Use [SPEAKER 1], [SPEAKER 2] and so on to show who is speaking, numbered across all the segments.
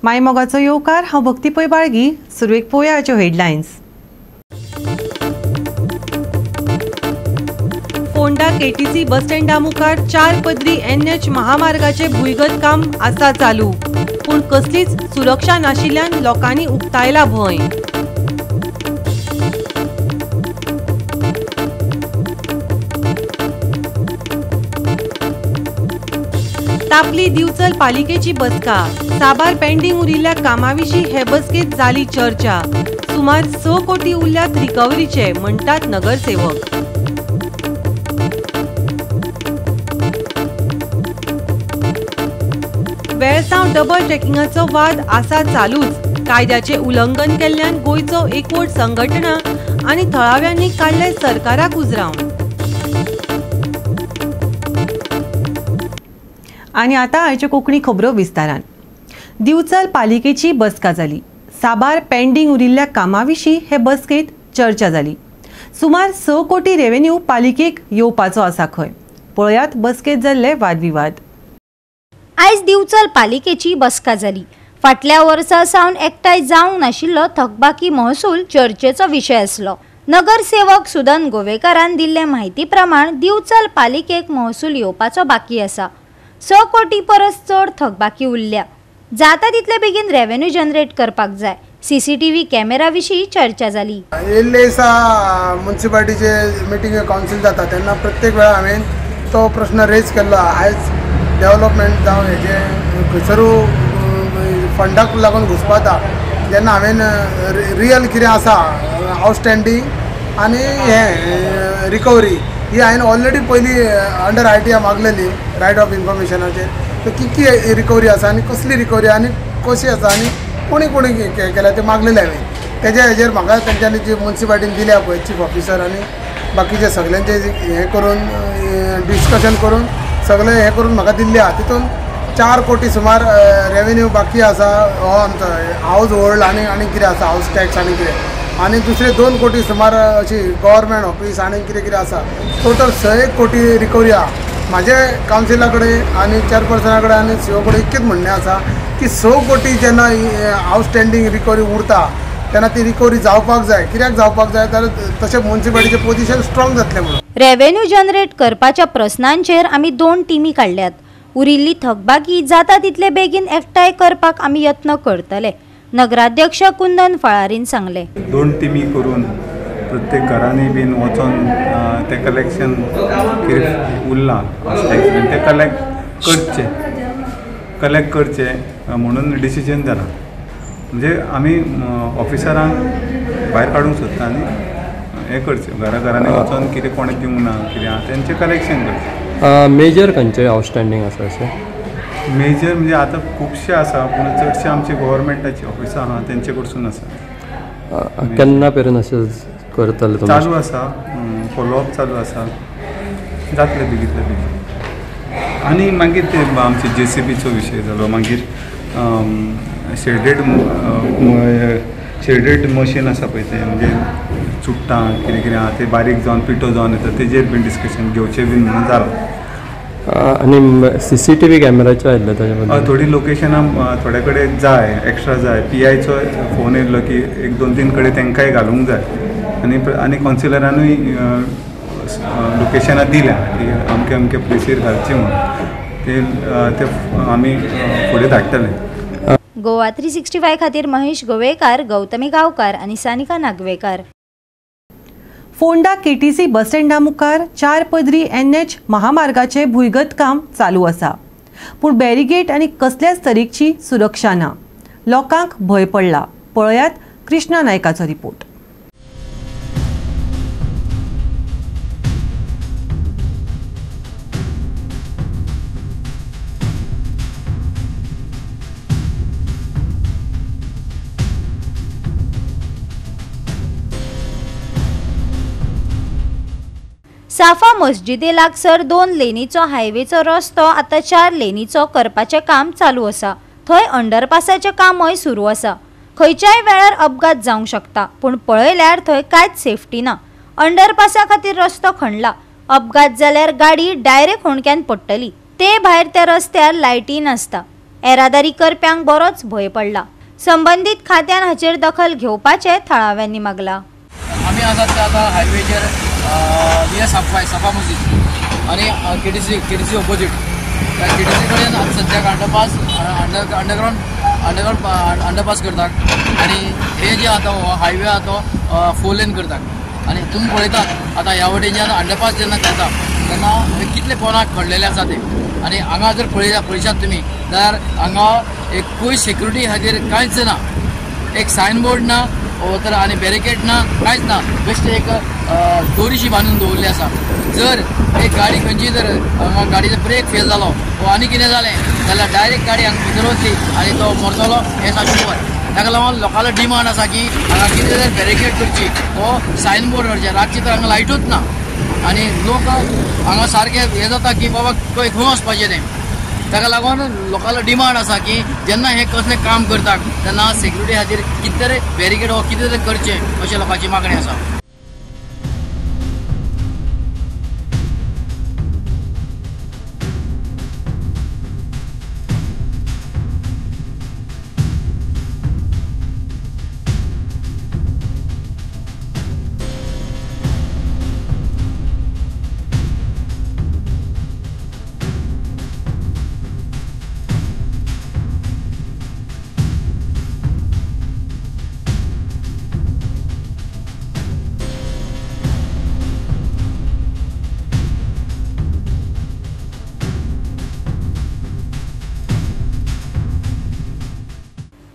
[SPEAKER 1] मायमोगाचो येवकार. हांव भक्ती पै बाळगी. सुरवेक पळोवया हेडलायन्स. फोंडा केटीसी बस स्टँडा मुखार 4 पदरी एनएच महामार्गाचे भुंयगत काम आसा चालू, पूण कसलीच सुरक्षा नाशिल्ल्यान लोकांनी उक्तायला भंय. तापली दिवचल पालिकेची बसका. साबार पेंडिंग उरिल्ल्या कामाविशीं हे बसकेत जाली चर्चा. सुमार 6 कोटी उरल्यात रिकव्हरीचे, म्हणटात नगरसेवक. वेळसांव डबल ट्रेकिंगाचो वाद आसा चालूच. कायद्याचे उल्लंघन केल्ल्यान गोंयचो एकवट संघटना आनी थळाव्यांनी काडले सरकाराक उजरावन. आनी आतां आयच्यो कोंकणी खबरो विस्तारान. दिवचल पालिकेची बसका जाली. साबार पेंडिंग उरिल्ल्या कामां विशीं हे बसकेंत चर्चा जाली. सुमार 6 कोटी रेव्हेन्यू पालिकेक येवपाचो आसा खंय. पळयात बसकेंत जाल्ले वादविवाद.
[SPEAKER 2] आयज दिवचल पालिकेची बसका जाली. फाटल्या वर्सा सावन एकठांय जावंक नाशिल्लो थकबाकी महसूल चर्चेचो विशय आसलो. नगरसेवक सुदन गोवेकारान दिल्ले म्हायती प्रमाण दिवचल पालिकेक महसूल येवपाचो बाकी आसा. 6 कोटी परस चड थकबाकी उरल्या. जाता तितले बेगीन रेव्हेन्यू जनरेट करपाक जाय. सीसीटीव्ही कॅमेरा विशीं चर्चा जाली.
[SPEAKER 3] येयल्ले दिसा मुन्सिपालिटीचे मिटींग कावन्सील जाता तेन्ना प्रत्येक वेळा हांवें तो प्रश्न रेज केल्लो. आयज डेवलपमेंट जावं हेजें खंयसरू फंडाक लागून घुसपाता तेन्ना हांवें रियल कितें आसा आवटस्टँडींग आनी हें रिकवरी ही हांवें ऑलरेडी पयलीं अंडर आयटीआय मागलेली रायट ऑफ इन्फॉर्मेशनाचेर. तर कितकी रिकवरी आसा आनी कसली रिकवरी आनी कशी आसा आनी कोणी कोणी केल्या ते मागलेले हांवें. तेज्या हेजेर म्हाका तेंच्यांनी जी मुन्सिपालिटीन दिल्या पळय चीफ ऑफिसर आनी बाकीचे सगल्यांचे हें करून डिस्कशन करून सगळें हें करून म्हाका दिल्लें आसा. तितून 4 कोटी सुमार रेवेन्यू बाकी आसा. हो आमचो हावज होल्ड आनी आनी कितें आसा हावज टॅक्स आनी कितें, आनी दुसरे 2 कोटी सुमार अशी गव्हर्मेंट ऑफीस आनी कितें कितें आसा. टोटल 6 कोटी रिकवरी आसा. म्हाजे कावन्सिला कडेन आनी चेअरपर्सना कडेन आनी सीओ कडेन इतकेंच म्हणणें आसा की 6 कोटी जेन्ना आवटस्टँडींग रिकवरी उरता तेन्ना ती रिकवरी जावपाक जाय. कित्याक जावपाक जाय जाल्यार तशें मुन्सिपालिटीचें पोजिशन स्ट्रॉंग जातलें म्हणून.
[SPEAKER 2] रेव्हेन्यू जनरेट करपाच्या प्रस्नांचेर आमी 2 टिमी काडल्यात. उरिल्ली थकबाकी जाता तितले बेगीन एकठांय करपाक आमी यत्न करतले, नगराध्यक्ष कुंदन फळारीन सांगले.
[SPEAKER 4] 2 टिमी करून प्रत्येक घरांनी बीन वचोन ते कलेक्शन कितें उरलां टॅक्स बीन ते कलेक्ट करचें म्हणून डिसिजन जालां. म्हणजे आमी ऑफिसरांक भायर काडूंक सोदता आनी हें करचें, घरा घरांनी वचोन कितें कोणें दिवंक ना कितें आहा तेंचें कलेक्शन करचें.
[SPEAKER 5] मेजर खंयचे आवटस्टँडींग आसा अशें?
[SPEAKER 4] मेजर म्हणजे आतां खुबशे आसा, पूण चडशे आमचे गव्हर्मेंटाची ऑफिसां आहा तेंचे कडसून आसा.
[SPEAKER 5] केन्ना मेरेन अशें करतले?
[SPEAKER 4] चालू आसा, फॉलोअप चालू आसा, जातलें बेगींतले बेगीन. आनी मागीर ते आमचे जेसीबीचो विशय जालो, मागीर शेडेड मशीन आसा पळय तें म्हणजे चुट्टां कितें कितें आहा तें बारीक जावन पिठो जावन येता तेजेर बीन डिस्कशन घेवचें बीन म्हणून जालां.
[SPEAKER 5] आनी सीसीटीव्ही कॅमेराचो आयिल्लो ताजे बद्दल?
[SPEAKER 4] थोडी लोकेशनां थोडे कडेन जाय, एक्स्ट्रा जाय. पीआयचो फोन येयल्लो की 1, 2, 3 कडेन तांकांय घालूंक जाय. आनी आनी कावन्सिलरानूय लोकेशनां दिल्या की अमके अमके प्लेसीर घालची म्हणून, ते आमी फुडें धाडटले.
[SPEAKER 2] गोवा 365 खातीर महेश गोवेकार, गौतमी गांवकार आनी सानिका नागवेकार.
[SPEAKER 1] फोंडा केटीसी बस स्टँडा मुखार 4 पदरी एनएच महामार्गाचे भुंयगत काम चालू आसा, पूण बॅरिगेट आनी कसल्याच तरेची सुरक्षा ना. लोकांक भंय पडला. पळयात कृष्णा नायकाचो रिपोर्ट.
[SPEAKER 2] साफा मस्जिदे लागसर 2 लेनीचो हायवेचो रस्तो आतां 4 लेनीचो करपाचें काम चालू आसा. थंय अंडरपासाचें कामय सुरू आसा. खंयच्याय वेळार अपघात जावंक शकता, पूण पळयल्यार थंय कांयच सेफ्टी ना. अंडरपासा खातीर रस्तो खणला, अपघात जाल्यार गाडी डायरेक्ट होणक्यान पडटली. ते भायर त्या रस्त्यार लायटी नासता. येरादारी करप्यांक बरोच भंय पडला. संबंदीत खात्यान हाचेर दखल घेवपाचें थळाव्यांनी मागला.
[SPEAKER 6] आमी आसात ते आतां हायवेचेर नियर सफा मस्जिद आनी केटीसी ओपोजीट. केटीसी कडेन आतां सद्याक अंडरपास अंडरग्रावंड अंडरपास करतात आनी हे जे आतां हो हायवे आहा तो 4 लेन करतात. आनी तुमी पळयतात आतां ह्या वटेनच्यान अंडरपास जेन्ना करता तेन्ना कितले कोणाक खणलेले आसा ते. आनी हांगा जर पळयशात तुमी जाल्यार हांगा एकूय सिक्युरिटी खातीर कांयच ना, एक सायन बोर्ड ना तर आनी बॅरिकेड ना, कांयच ना. बेश्ट एक दोरीशी बांदून दवरिल्ली आसा. जर एक गाडी खंयची जर गाडयेचो ब्रेक फेल जालो वो आनी कितें जालें जाल्यार डायरेक्ट गाडी हांगा भितर वतली आनी तो मरतलो हें सारकें खबर. ताका लागून लोकांलो डिमांड आसा की हांगा कितें जर बॅरिकेड करची वो सायन बोर्ड करचें. रातची तर हांगा लायटूच ना आनी लोक हांगा सारकें हें जाता की बाबा खंय खंय वचपाचें तें. ताका लागून लोकांलो डिमांड आसा की जेन्ना हें कसलें काम करतात तेन्ना सिक्युरिटी खातीर कितें तरी बॅरिकेड वो कितें तरी करचें अशें लोकांची मागणी आसा.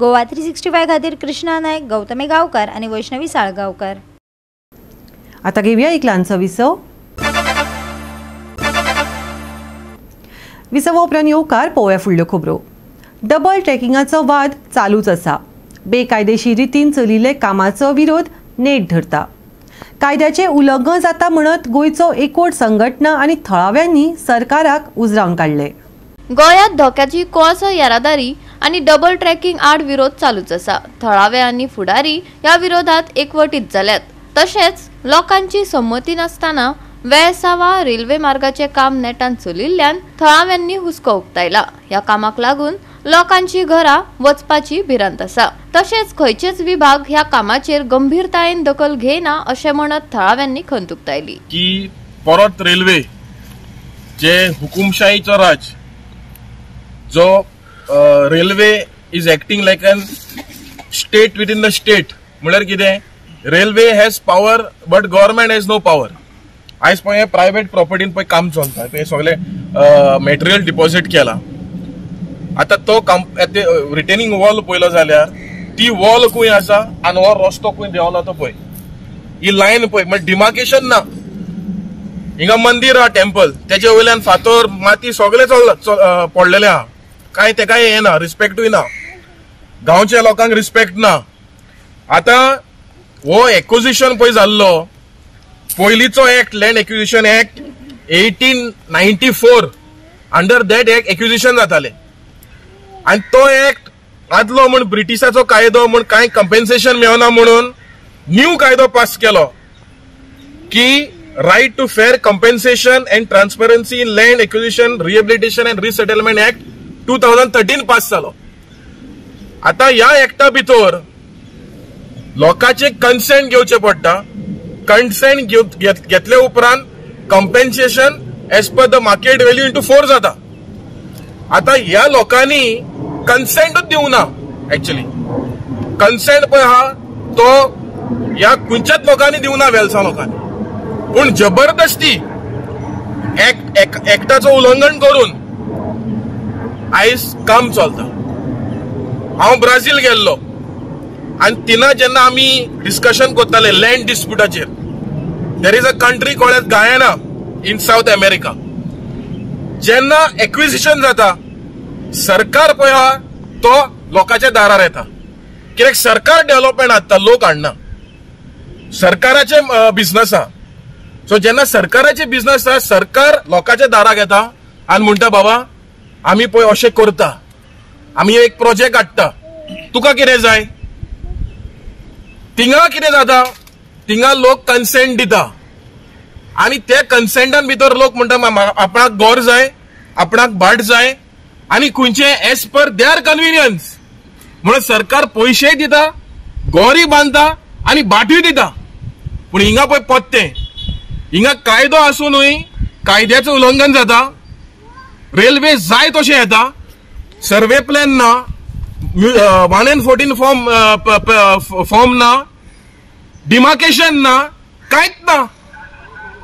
[SPEAKER 2] गोवा 365 खातीर कृष्णा नायक, गौतमी गांवकर आनी वैष्णवी साळगांवकर.
[SPEAKER 1] आता घेऊया एक ल्हानसो विसव. विसवा उपरांत येवकार पळोवया फुडल्यो खबरो. डबल ट्रॅकिंगाचो वाद चालूच आसा. बेकायदेशीर रितीन चलिल्ले कामाचो विरोध नेट धरता. कायद्याचें उल्लंघन जाता म्हणत गोंयचो एकवट संघटना आनी थळाव्यांनी सरकाराक उजरावन काडले.
[SPEAKER 7] गोंयांत धोक्याची कोळसो येरादारी आनी डबल ट्रॅकिंग आड विरोध चालूच आसा. थळावे आनी फुडारी ह्या विरोधात एकवटीत जाल्यात. तशेंच लोकांची संमती नासतना वेळसावा रेल्वे मार्गाचें काम नेटान चलिल्ल्यान थळाव्यांनी हुस्को उक्तायला. ह्या कामाक लागून लोकांची घरां वचपाची भिरांत आसा. तशेंच खंयचेच विभाग ह्या कामाचेर गंभीरतायेन दखल घेयना अशें म्हणत थळाव्यांनी खंत उक्तायली.
[SPEAKER 8] की परत रेल्वे जे हुकुमशाहीचो राज जो railway is acting like an state within the state म्हणल्यार कितें, railway has power but government has no power. आयज पळय हे प्रायवेट प्रॉपर्टीन पळय काम चलता, ते सगळे मटेरियल डिपॉझीट केला. आतां तो रिटेनिंग वॉल पळयलो जाल्यार ती वॉल खंय आसा आनी हो रस्तो खंय देंवला तो पळय, ही लायन पळय, म्हणजे डिमार्केशन ना. हिंगा मंदीर आहा टेम्पल, तेजे वयल्यान फातर माती सगळे चल पडलेले आहा, काय तेका हें ना, रिस्पेक्टूय ना, गांवच्या लोकांक रिस्पेक्ट ना. आतां हो एक्विजिशन पळय जाल्लो, पयलींचो act land acquisition act 1894, under that act acquisition जाताले आनी तो एक्ट आदलो म्हूण ब्रिटिशाचो कायदो म्हूण कांय कंपेन्सेशन मेळना म्हणून न्यू कायदो पास केलो की right to fair compensation and transparency in land acquisition rehabilitation and resettlement act 2013 pass जालो. आतां ह्या एक्टा भितर लोकांचे कन्सेंट घेवचें पडटा. कन्सेंट घेतले उपरांत compensation as per the market value into 4 जाता. आतां ह्या लोकांनी कन्सेंटूच दिवंक ना. एक्चुअली कन्सेंट पळय आहा तो ह्या खंयच्याच लोकांनी दिवंक ना, वेलसा लोकांनी, पूण जबरदस्ती एक्टाचो उल्लंघन करून आयज काम चलता. हांव ब्राझील गेल्लो आनी तिना जेन्ना आमी डिस्कशन करताले land डिस्प्युटाचेर, there is a country called as Guyana in South America. जेन्ना एक्विजिशन जाता सरकार पळय आहा तो लोकांच्या दारार येता, कित्याक सरकार डेव्हलपमेंट हाडटा, लोक हाडना, सरकाराचे बिझनस आहा. सो जेन्ना सरकाराचे बिझनस आहा, सरकार लोकांच्या दाराक येता आनी म्हणटा बाबा आमी पळय अशें करता, आमी एक प्रोजेक्ट हाडटा, तुका कितें जाय. थिंगा कितें जाता, थिंगा लोक कन्सेंट दिता आनी ते कन्सेंटान भितर लोक म्हणटा आपणाक घर जाय, आपणाक भाट जाय, आनी खंयचे एज पर there convenience. म्हणून सरकार पयशेय दिता, गोरी बांदता आनी बाटूय दिता. पूण हिंगा पळय पत्ते, हिंगा कायदो आसूनय कायद्याचें उल्लंघन जाता. रेल्वे जाय तशें येता, सर्वे प्लॅन ना, 1 and 14 form ना, डिमार्केशन ना, कांयच ना.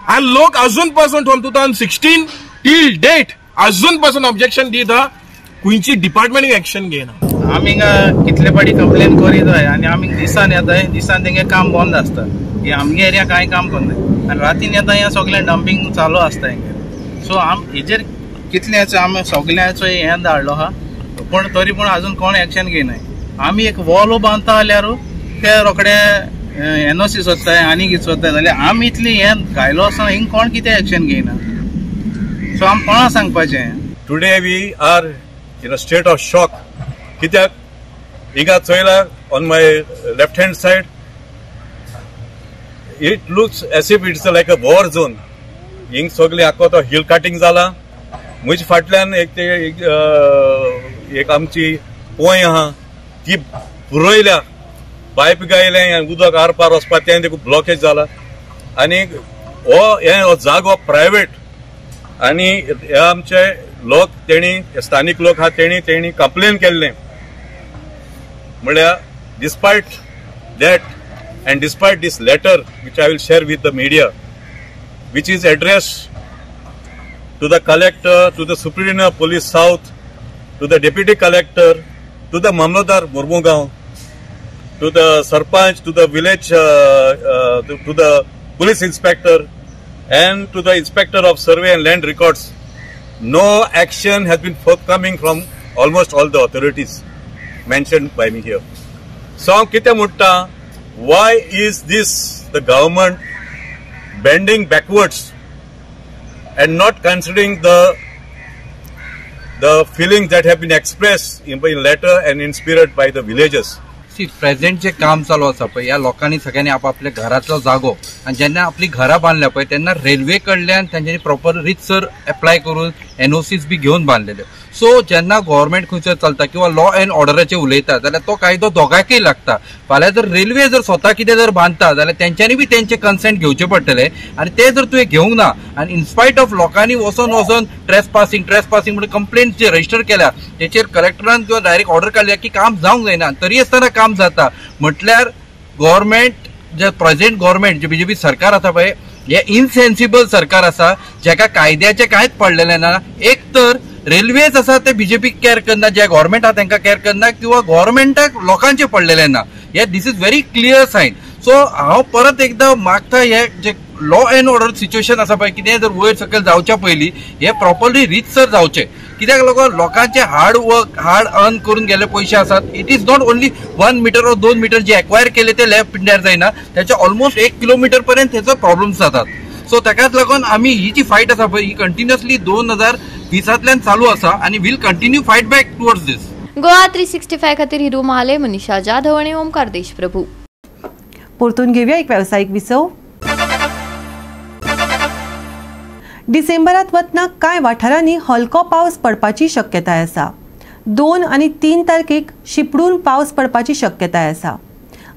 [SPEAKER 8] आनी लोक अजून पासून फ्रॉम 2016 टील डेट अजून पासून ऑब्जेक्शन दिता. खंयची डिपार्टमेंट एक्शन घेयना.
[SPEAKER 9] आमी कितले पाटी कंप्लेन करीत जाय आनी आमी दिसान येताय, दिसान तेंगे काम बंद आसता. हे आमगे एरिया कांय काम करनाय आनी रातीन येता हें सगळें डंपींग चालू आसता हेंगे. सो आम हेजेर कितल्याचो आमी सगळ्यांचो हें धाडलो आहा, पूण तरी पूण अजून कोण एक्शन घेयनाय. आमी एक वॉलो बांदता जाल्यार ते रोखडे एनओसी सोदताय आनी कितें सोदताय, जाल्यार आमी इतली हें घायलो आसतना हिंग कोण कितें एक्शन घेयना. सो आमी कोणा सांगपाचें?
[SPEAKER 10] Today we are in a state of shock. कित्याक हिंगा चोयला on my left hand side it looks as if it's like a war zone. हिंग सगळें आख्खो तो हिल कटिंग जाला. म्हजे फाटल्यान एक ते एक आमची पोंय आहा ती पुरयल्या, पायप गायलें उदक आरपार वचपाक तें देखून ब्लॉकेज जाला. आनी हो हे जागो प्रायवेट आनी हे आमचे लोक तेणी स्थानीक लोक आहा तेणी तेणी कंप्लेन केल्लें. म्हळ्यार despite that and despite this letter which I will share with the media which is address to the collector, to the superintendent of police south, to the deputy collector, to the Mamlatdar Mormugao, to the sarpanch, to the village, to the police inspector and to the inspector of survey and land records. No action has been forthcoming from almost all the authorities mentioned by me here. So कितें म्हणटा, why is this the government bending backwards and not considering the feelings that have been expressed in letter and in spirit by the villagers?
[SPEAKER 11] See, present जे काम चालू आसा पळय ह्या लोकांनी सगळ्यांनी आपापल्या घराचो जागो आनी जेन्ना आपली घरां बांदल्या पळय तेन्ना रेल्वे कडल्यान तेंच्यांनी प्रॉपर रितसर एप्लाय करून एनओसीस बी घेवन बांदलेल्यो. सो जेन्ना गव्हर्मेंट खंयसर चलता किंवा लॉ एंड ऑर्डराचेर उलयता जाल्यार तो कायदो दोगांकय लागता. फाल्यां जर रेल्वे जर स्वता कितें जर बांदता जाल्यार तेंच्यांनी बी तेंचे कन्सेंट घेवचें पडटलें आनी ते जर तुवें घेवंक ना आनी इनस्पायट ऑफ लोकांनी वचोन वचोन ट्रेसपासिंग ट्रेसपासिंग म्हणून कंप्लेंट जे रजिस्टर केल्या तेचेर कलेक्टरान किंवा डायरेक्ट ऑर्डर काडल्या की काम जावंक जायना, तरी आसतना काम जाता. म्हटल्यार गव्हर्मेंट जे प्रेझेंट गव्हर्मेंट जे बीजेपी सरकार आसा पळय हे इनसेन्सिबल सरकार आसा, जेका कायद्याचें कांयच पडलेलें ना. एक तर रेल्वेज आसा ते बीजेपी कॅर करना, जे गव्हर्मेंट आसा तांकां कॅर करना किंवा गव्हर्मेंटाक लोकांचें पडलेलें ना. हे this is very clear sign. So हांव परत एकदां मागता हे जे लॉ एंड ऑर्डर सिच्युएशन आसा पळय कितें जर वयर सकयल जावच्या पयलीं हे प्रॉपरली रितसर जावचें. कित्याक लागून लोकांचे हार्ड वर्क हार्ड अर्न करून गेल्ले पयशे आसात. It is not only 1 metre or 2 metre J acquire केले ते लेफ्ट पिंड्यार जायना, त्याचे ऑलमोस्ट 1 किलोमिटर पर्यंत तेचो प्रॉब्लम्स जातात. सो ताकाच लागून आमी ही जी फायट आसा पळय ही कंटिन्युअसली 2020 चालू आसा आनी will continue fight back towards this.
[SPEAKER 7] Goa 365 खातीर हिरू महाले, मनीषा जाधव आनी ओमकार देशप्रभू.
[SPEAKER 1] परतून घेवया एक वेवसायीक विसव. डिसेंबरात वतना कांय वाठारांनी हलको पावस पडपाची शक्यताय आसा. 2 आनी 3 तारखेक शिपडून पावस पडपाची शक्यताय आसा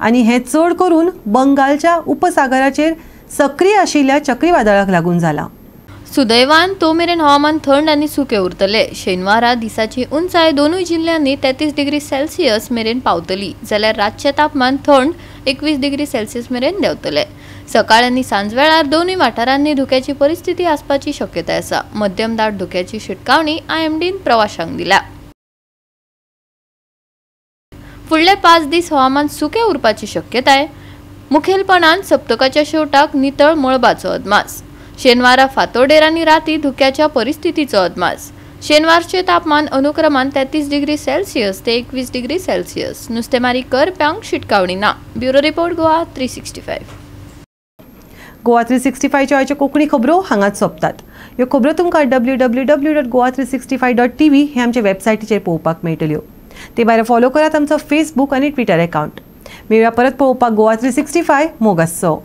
[SPEAKER 1] आनी हें चड करून बंगालच्या उपसागराचेर सक्रीय आशिल्ल्या चक्रीवादळाक लागून जालां.
[SPEAKER 7] सुदैवान तो मेरेन हवामान थंड आनी सुकें उरतलें. शेनवारा दिसाची उंचाय दोनूय जिल्ल्यांनी 33 डिग्री सेल्सियस मेरेन पावतली, जाल्यार रातचें तापमान थंड 21 डिग्री सेल्सियस मेरेन देंवतलें. सकाळ आनी सांजवेळार दोनूय वाठारांनी धुक्याची परिस्थिती आसपाची शक्यताय आसा. मध्यम दाट धुक्याची शिटकावणी आयएमडीन प्रवाशांक दिल्या. फुडले 5 दीस हवामान सुकें उरपाची शक्यताय. मुखेलपणान सप्तकाच्या शेवटाक नितळ मळबाचो अदमास. शेनवारा फातोडेर आनी राती धुक्याच्या परिस्थितीचो अदमास. शेनवारचे तापमान अनुक्रमान 33 डिग्री सेल्सियस ते 21 डिग्री सेल्सियस. नुस्तेमारी करप्यांक शिटकावणी ना. Bureau report, Goa 365.
[SPEAKER 1] Goa 365 आयच्यो कोंकणी खबरो हांगाच सोंपतात. ह्यो खबरो तुमकां www.goa365.tv हे आमचे वेबसायटीचेर पळोवपाक मेळटल्यो. ते भायर फॉलो करात आमचो फेसबूक आनी ट्विटर एकावंट. मेळया परत पळोवपाक गोवा 365. मोग आसचो.